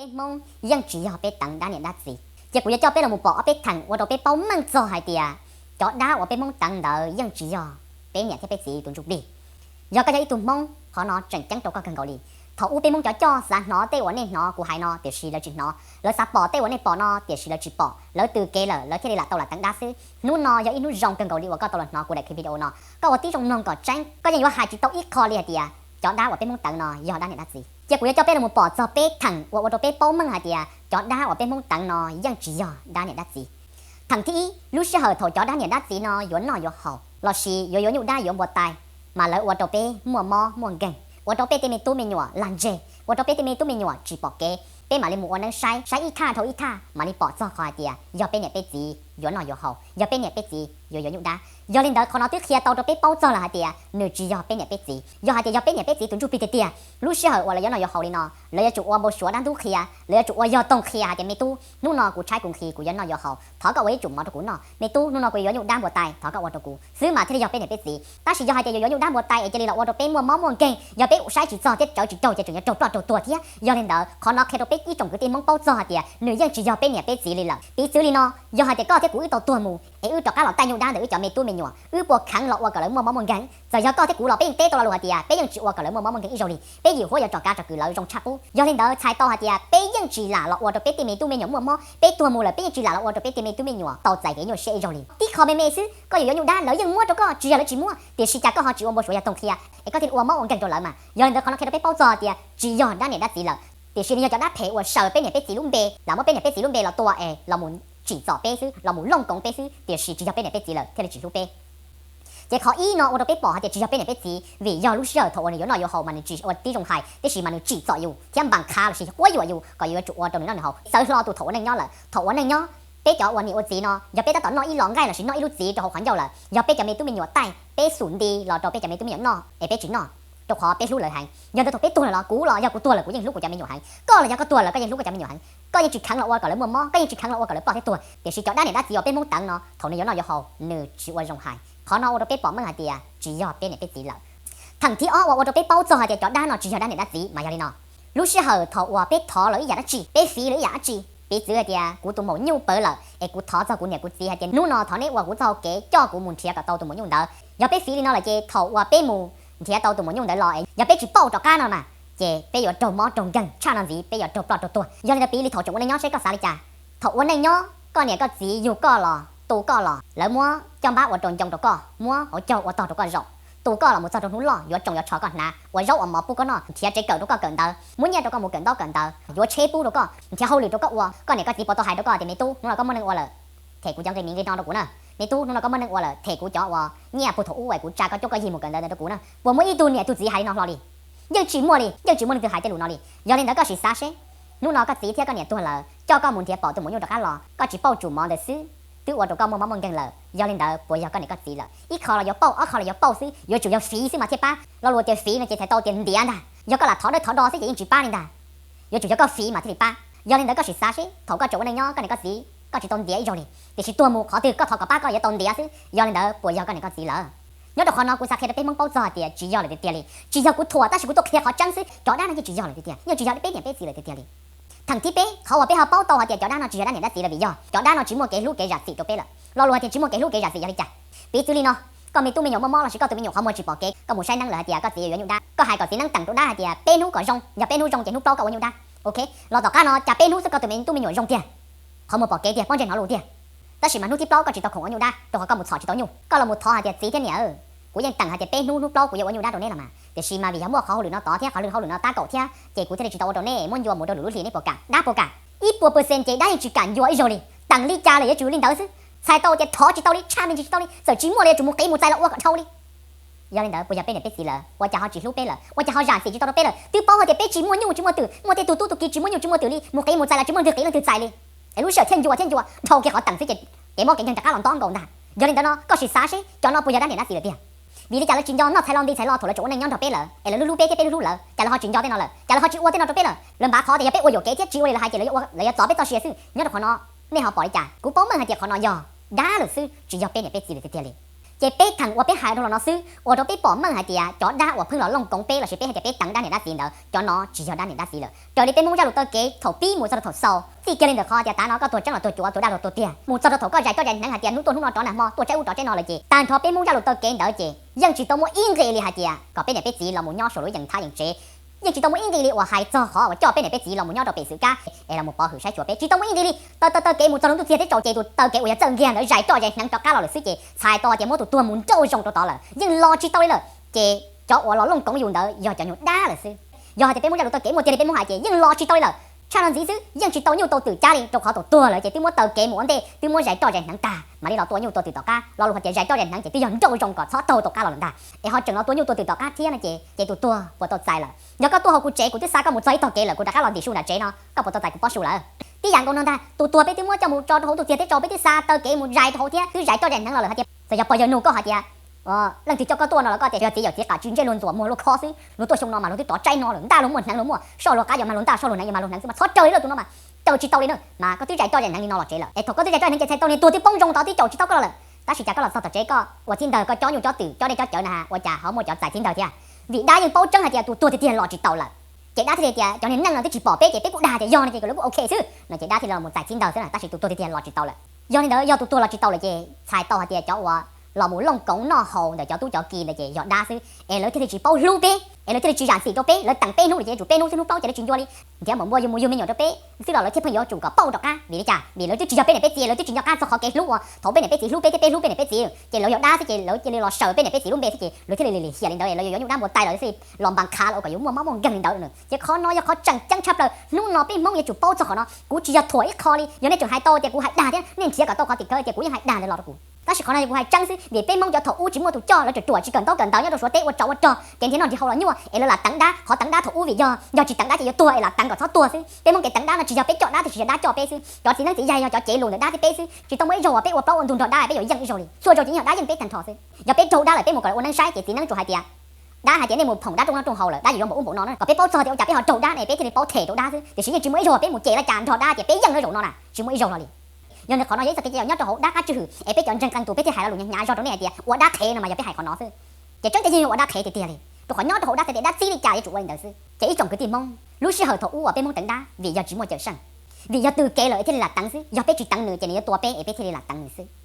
Peb Hmoob yeej tsis yog peb teev dab niam dab txiv, ces kuv yuav coj peb los mus pom ob peb theem ua rau peb paub meej txog hais tias cov dab uas peb Hmoob teev ntawd yeej tsis yog peb niam thiab peb txiv tus ntsuj plig. Yog koj yog ib tug Hmoob, qhov no tseem ceeb rau koj kawg nkaus li. Thaum ub peb Hmoob cov coj xav hnov tej uas nej hnov kuv hais no tiam sis lawv tsis hnov, lawv xav pom tej uas nej pom no tiam sis lawv tsis pom, lawv tw kev lawm lawv thiaj li lam tau lam teev dab xwb. Hnub no yog ib hnub zoo kawg nkaus li uas koj tau los hnov kuv daim clip video no, koj ua tib zoo mloog kom tseeb, koj yeej yuav hais tsis tau ib qho li hais tias cov dab uas peb Hmoob teev no yog dab niam dab txiv. Ces kuv yuav coj peb los mus pom txog peb theem uas ua rau peb paub meej hais tias cov dab uas peb Hmoob teev no yeej tsis yog dab niam dab txiv. Theem thib ib, lub sij hawm thaum cov dab niam dab txiv no yuav noj yuav haus lossis yuav yuav nyuj dab yuav npua tais, mas lawv ua rau peb muaj mob muaj nkeeg, ua rau peb tej me tub me nyuam lag ntseg, ua rau peb tej me tub me nyuam tsis pom kev, peb mam li mus ua neeb saib, saib ib thaj dhau ib thaj mam li pom txog qhov hais tias yog peb niam peb txiv yuav noj yuav haus, yog peb niam peb txiv yuav yuav nyuj dab. Yog li ntawd qhov no twb qhia tau rau peb paub txog lawm hais tias nws tsis yog peb niam peb txiv. Yog hais tias yog peb niam peb txiv tus ntsuj plig tiag tiag, lub sij hawm uas lawv yuav noj yuav haus li no, lawv yuav tsum ua npau suav dab ntub qhia, lawv yuav tsum ua yog toog qhia hais tias me tub, hnub no kuv tshaib kuv nqhis kuv yuav noj yuav haus, thov koj ua ib tsum mov rau kuv noj. Me tub, hnub no kuv yuav nyuj dab npua tais, thov koj ua rau kuv xwb mas thiaj li yog peb niam peb txiv. Tab sis yog hais tias yuav yuav nyuj dab npua tais es cia li los ua rau peb muaj mob muaj nkeeg, yog peb saib tsis txog thiab tsawv tsis raug ces tseem yuav raug ploj raug tuag thiab. Yog li ntawd qhov no qhia rau peb ib tsoom kwv tij Hmoob paub txog hais tias nws yeej tsis yog peb niam peb txiv li lawm. Piv txwv li no, yog hais tias koj thiab kuv wb tau tuag mus es wb rov qab los taij nyuj dab ntawm wb cov me tub me nyuam, wb puas kheev los ua kom lawv muaj mob muaj nkeeg? Txawm yog koj thiab kuv los peb yeej teb tau lo lus hais tias peb yeej tsis ua kom lawv muaj mob muaj nkeeg ib zaug li, peb yim huab yuav rov kav rov kwm lawv zoo tshaj qub. Yog li ntawd txhais tau hais tias peb yeej tsis lam los ua rau peb tej me tub me nyuam muaj mob, peb tuag mus lawm peb yeej tsis lam los ua rau peb tej me tub me nyuam tau txais kev nyuaj siab ib zaug li. Tib qho me me xwb, koj yuav yuav nyuj dab lawv yeej muab rau koj, tsis yog lawv tsis muab, tiam sis cas koj ho tsis ua npau suav yog toog qhia es koj thiaj li ua mob ua nkeeg rau lawv mas. Yog li ntawd qhov no qhia rau peb paub txog tias tsis yog dab niam dab txiv lawm, tiam sis nws yog cov dab phem uas saws peb niam peb txiv lub npe, lam muab peb niam peb txiv lub npe los tua es los mus tsim txom peb xwb, los mus looj koov peb xwb, tiam sis tsis yog peb niam peb txiv lawm thiaj li tsis hlub peb. Ces qhov ib no ua rau peb pom hais tias tsis yog peb niam peb txiv vim yog lub sij hawm thaum uas nws yuav noj yuav haus mas nws tsis ua tib zoo hais, tiam sis mas nws tsim txom yus thiab npam kha lossis quab yuam yus kom yus yuav tsum ua rau nws noj nws haus. Txawv hlo tus thaum ua neej nyob lawm, thaum ua neej nyob peb cov ua niam ua txiv no, yog peb tab tom noj ib los nqaij lossis noj ib lub txiv rau hauv qhov ncauj lawm, yog peb cov me tub me nyuam taij, peb xum nti los rau peb cov me tub me nyuam noj es peb tsis noj, rau qhov peb hlub lawv heev. Yog ntawd thaum peb tuag lawm los kuv los yog kuv tuag lawm kuv yeej hlub kuv cov me nyuam heev, koj los yog koj tuag lawm koj yeej hlub koj cov me nyuam heev. Koj yeej tsis kheev los ua kom lawv muaj mob, koj yeej tsis kheev los ua kom lawv ploj thiab tuag, tiam sis cov dab niam dab txiv uas peb Hmoob teev no thaum nws yuav noj yuav haus nws tsis ua zoo hais. Qhov no ua rau peb pom meej hais tias tsis yog peb niam peb txiv lawm. Theem thib ob uas ua rau peb paub txog hais tias cov dab no tsis yog dab niam dab txiv mas yog li no. Lub sij hawm thaum uas peb thov lawv ib yam dab tsi, peb fiv lawv ib yam dab tsi, piv txwv hais tias kuv tus maum nyuj pawv lawm es kuv thov txog kuv niam kuv txiv hais tias hnub no thov neb ua kuv txoj hau kev coj kuv mus nrhiav kom tau tus maum nyuj ntawd. Yog peb fiv li no lawm ces thaum uas peb mus nrhiav tau tus maum nyuj ntawd los es yog peb tsis pauj rov qab no mas, ces peb yuav raug mob raug nkeeg tshaj no ntxiv, peb yuav raug ploj raug tuag. Yog li ntawd piv li thaum tseem ua neej nyob seb koj xav li cas. Thaum ua neej nyob koj niam koj txiv yug koj los tu koj los, lawv muab coj npab ua rau ncoo rau koj, muab hauv caug ua tog rau koj zaum, tu koj los mus txog rau hnub loj yuav tsoos yuav tsho koj hnav, ua zaub ua mov pub koj noj, nrhiav tsev kawm rau koj kawm ntawv, muab nyiaj rau koj mus kawm ntaub kawm ntawv, yuav tsheb pub rau koj, nrhiav hauj lwm rau koj ua, koj niam koj txiv puas tau hais rau koj tias me tub, hnub no koj muaj neej ua lawm, them kuv cov nqe miv nqe no rau kuv na. Me tub, hnub no koj muaj neej ua lawm, them kuv cov uas nyiaj puag thaum ub es kuv tsa koj cuab koj yig mus kawm ntawv ntawd rau kuv na. Puas muaj ib tug niam tug txiv hais li no hlo li? Yeej tsis muaj li, yeej tsis muaj leej twg hais tej lus no li. Yog li ntawd koj sim xav seb, hnub no koj txiv thiab koj niam tuag lawm coj koj mus nrhiav pom tus maum nyuj rov qab los, koj tsis pauj tsum mov ntawd xwb twb ua rau koj muaj mob muaj nkeeg lawm. Yog li ntawd puas yog koj niam koj txiv lawm? Ib qho los yuav pauj, ob qho los yuav pauj xwb, yuav tsum yog fiv xwb mas thiaj pab. Lo lus tias fiv no ces txhais tau tias ntiav ntag. Yog koj lam thov dawb thov do xwb ces yeej tsis pab li ntag. Yuav tsum yog koj fiv mas thiaj li pab. Yog li ntawd koj sim xav seb, thaum koj tseem ua neej nyob koj niam koj txiv koj tsis tau ntiav ib zaug li, tiam sis tuag mus qhov twg koj thov kom pab koj yuav tau ntiav xwb. Yog li ntawd puas yog koj niam koj txiv lawm? Nyob rau qhov no kuv xav qhia rau peb Hmoob paub txog hais tias tsis yog lawm tiag tiag li. Tsis yog kuv thuam tab sis kuv tuaj qhia qhov tseeb xwb, cov dab no yeej tsis yog lawm tiag tiag, yeej tsis yog peb niam peb txiv lawm tiag tiag li. Theem thib peb, qhov uas peb ho paub tau hais tias cov dab no tsis yog dab niam dab txiv lawm vim yog cov dab no tsis muaj kev hlub kev zam txim rau peb lawm. Lo lus hais tias tsis muaj kev hlub kev zam txim yog li cas? Piv txwv li no, koj me tub me nyuam muaj mob lossis koj tus me nyuam qhov muag tsis pom kev, koj mus saib neeb lawm hais tias koj txiv yuav yuav nyuj dab, koj hais kom txiv neeb teem rau dab hais tias peb hnub kom zoo, yog peb hnub zoo ces hnub plaub koj ua nyuj dab. Ok, los tom qab no cas peb hnub xwb koj tus me tub me nyuam zoo tiag, qhov muag pom kev tiag, pob ntseg hnov lus tiag, tab sis mas hnub thib plaub koj tsis tau khoom ua nyuj dab rau qhov koj mus txhom tsis tau nyuj. Koj los mus thov hais tias txiv thiab niam, kuv yeej teem hais tias peb hnub hnub plaub kuv yuav ua nyuj dab rau neb los mas, tiam sis mas vim yog muaj qhov hauj lwm no tod thiab qhov lwm hauj lwm no tab kaum thiab ces kuv thiaj li tsis tau ua rau neb, muab ncua mus rau lwm lub hli neb puas kam? Dab puas kam? Ib puas percent ces dab yeej tsis kam ncua ib zaug li. Teem li cas los yuav tsum li ntawd xwb, txhais tau tias thov tsis tau li, tshaj me ntsis tsis tau li, txawm tsis muaj los yuav tsum mus qiv mus txais los ua kom dhau li. Yog li ntawd puas yog peb niam peb txiv lawm? Ua cas ho tsis hlub peb lawm? Ua cas ho zam txim tsis tau rau peb lawm? Twb paub hais tias peb tsis muaj nyuj tsis muaj twm, muaj tej tug tub tug kiv tsis muaj nyuj tsis muaj twm li, mus qiv mus txais los tsis muaj leej twg qiv leej twg txais li, es lub sij hawm thiaj ncua thiab ncua dhau kiag qhov teem xwb ces kev mob kev nkeeg rov qab los nto nkaus ntag. Yog li ntawd no koj sim xav seb cov no puas yog dab niam dab txiv lawm tiag? Vim li cas lawv tsis nco noj txhais lo nti txhais lo thaum lawv tseem ua neej nyob nrog peb lawm es lawv hlub hlub peb thiab peb hlub hlub lawv, cas lawv ho tsis nco tej no lawm? Cas lawv ho tsis ua tej no rau peb lawm? Lawv npav qhov tias yog peb ua yuam kev thiab tsis ua li lawv hais ces lawv yuav txov peb txoj sia xwb. Nyob rau qhov no nej ho pom li cas? Kuv paub meej hais tias qhov no yog dab lawm xwb, tsis yog peb niam peb txiv lawm tiag tiag li. Ces peb theem uas peb hais dhau los no xwb ua rau peb pom meej hais tias cov dab uas pheej los looj koov peb lossis peb hais tias peb teev dab niam dab txiv ntawd, cov no tsis yog dab niam dab txiv lawm. Raws li peb Hmoob zaj lus taw kev thaum pib mus txog rau thaum xaus, txij kiag li ntawm qhov tias tav no koj tuag tseeb los tuag cuav, tuag dab los tuag tiag, mus txog rau thaum koj zais roj zais hneev hais tias hnub tuaj hnub no rov nag hmo tuaj tshaib ub rov tshaib no lawm ces tag nrho peb Hmoob zaj lus taw kev ntawd ces yeej tsis tau muaj ib nqe li hais tias kom peb niam peb txiv los mus nyob saum lub yeej thab yeej tsev. Yeej tsis tau muaj ib nqe li uas hais txog qhov uas coj peb niam peb txiv los mus nyob rau pem xwm kab es los mus pov hwm saib xyuas peb, tsis tau muaj ib nqe li. Taw taw taw kev mus txog rau ntuj txiag teb tsaus ces tus taw kev uas yog txawj nkiag ntawd zais roj zais hneev rov qab los lawm xwb ces txhais tau tias muab tus tuag mus nrauj zoo rau tod lawm, yeej los tsis tau li lawm. Ces cov uas los looj koov yus ntawd yog cov nyuag dab lawm xwb. Yog hais tias peb Hmoob zaj lus taw kev muaj tiag li peb Hmoob hais ces yeej los tsis tau li lawm. Tshaj no ntxiv xwb yeej tsis tau nyuj tau twm cab li, rau qhov tus tuag lawm ces twb muab taw kev mus ua ntej, twb muab zais roj zais hneev tag mam li los tua nyuj tua twm tom qab. Lo lus hais tias zais roj zais hneev ces twb yog nrauj zoo kom txhob taug tau qab los lawm ntag, es ho tseem los tua nyuj tua twm tom qab thiab no ces, ces tus tuag puas tau txais lawm? Yog koj tuaj hauv kuv tsev kuv twb xa koj mus txog ib tog kev lawm kuv rov qab los ntim su nram tsev no koj puas tau txais kuv pob su lawm? Tib yam nkaus no ntag, tus tuag peb twb muab coj mus tso rau hauv ntuj txiag teb tsaus, peb twb xa taw kev mus zais rau hauv thiab twb zais roj zais hneev los lawm hais tias txawm yog pog yawg nug koj hais tias leej twg coj koj tuaj no los koj tias yog txiv yawm txiv qam tsw ntsej luag ntxuam muag luag kho xwb, luag tuaj xyoo no mas luag twb rov tsaib no lawm, ntaj luag muaj hneev luag muaj, soj luag qab yuav mag luag ntaj soj luag hneev yuav mag luag hneev xwb mas txhob raws li lawm tus no mas. Raws tsis tau li na, mas koj twb zais roj zais hneev li no los tsev lawm es thaum koj twb zais roj zais hneev ces txhais tau niag tuag twb poob zoo tod twb caum tsis tau koj los lawm. Tab sis cas koj los txog tom tsev koj ua txij ntawg koj cob nyuj cob twm cob dej cob cawv na ua cas ho muaj cov txais txij ntawg thiab? Vim dab yeej paub tseeb hais tias tus tuag tiag tiag los tsis tau lawm. Ces dab thiaj li tias cov niag neej no twb tsis pom peb ces peb kuj dag tias yog no ces lawv kuj ok xwb no ces dab thiaj li los mus txais txij ntawg xwb na, tab sis tus tuag tiag tiag los tsis tau lawm. Yog li ntawd yog tus tuag los tsis tau lawm ces txhais tau hais tias cov uas los mus looj koov noj haus ntawm cov tub cov ki ntawd ces yog dab xwb es lawv thiaj li tsis paub hlub peb es lawv thiaj li tsis zam txim rau peb, lawv teem peb hnub li ces yuav tsum peb hnub xwb hnub plaub ces lawv tsis ncua li. Nrhiav npaum npua yus mus yug me nyuam rau peb xwb los lawv thiaj pheej yuav tsum kom pauj rov qab. Vim li cas? Vim lawv twb tsis yog peb niam peb txiv, lawv twb tsis nco qab txog qhov kev hlub uas thaum peb niam peb txiv hlub peb thiab peb hlub peb niam peb txiv ces lawv yog dab xwb ces lawv cia li los saws peb niam peb txiv lub npe xwb ces lawv thiaj li lim hiam li ntawd es lawv yuav yuav nyuj dab npua tais los xwb los npas khav los kom yuav muaj mob muaj nkeeg li ntawd. Ces qhov no yog qhov tseem ceeb tshaj plaws, hnub no peb Hmoob yuav tsum paub txog qhov no. Kuv tsis yog thuam ib qho li, yog nej tseem hais tau tias kuv hais dag thiab nej nrhiav kom tau qhov tim khawv tias kuv yeej hais dag ntawd los rau kuv, tab sis qhov no yog kuv hais tseeb xwb vim peb Hmoob cov thaum ub tsis muaj tus coj, lawv tsuam tsuam tsis kawm ntaub kawm ntawv nyob rau Suav teb ua tsov ua rog kev nrhiav noj nrhiav haus los nyuaj es lawv lam teev dab. Qhov teev dab thaum ub vim yog, yog tsis teev dab ces yuav tuag es lam teev kom txhob tuag xwb. Peb Hmoob kev teev dab no tsis yog peb coj dab tiam sis yog dab coj peb xwb. Cov txiv neeb txiv yaig yog cov cev lus ntawm dab thiab peb xwb, tsis tau muaj ib zaug uas peb ua plaub ua ntug nrog dab peb yuav yeej ib zaug li. Txhua zaus ces yeej yog dab yeej peb tag nrho xwb. Yog peb raug dab lawm peb mus kom lawv ua neeb saib ces txiv neeb tsuas hais tias dab hais tias nej mus phoom dab rooj noj rooj haus lawm dab yuav yuav npaum ub npaum no na, kom peb paub txog tias ua cas peb ho raug dab ne peb thiaj li paub them rau dab xwb, tiam sis yeej tsis muaj ib zaug peb mus cem li cas nrog dab tias peb yeej lawm zaum no na, tsis muaj ib zaug li. Yog li qhov no yog ib txoj kev cai uas nyob rau hauv dab qab tswj hwm es peb cov ntseeg qee tus peb thiaj hais lo lus hnyav hnyav zog rau nej hais tias ua dab qhev no mas yog peb hais qhov no xwb. Ces tseeb tiag yeej yog ua dab qhev tiag tiag li, rau qhov nyob rau hauv dab txhais tes dab txib li cas yuav tsum ua li ntawd xwb. Ces ib tsoom kwv tij Hmoob, lub sij hawm thaum ub uas peb Hmoob teev dab vim yog tsis muaj cawm seej, vim yog twg kev lawm thiaj li lam teev xwb, yog peb tsis teev nws ces nws yuav tua peb es peb thiaj li lam teev nws xwb.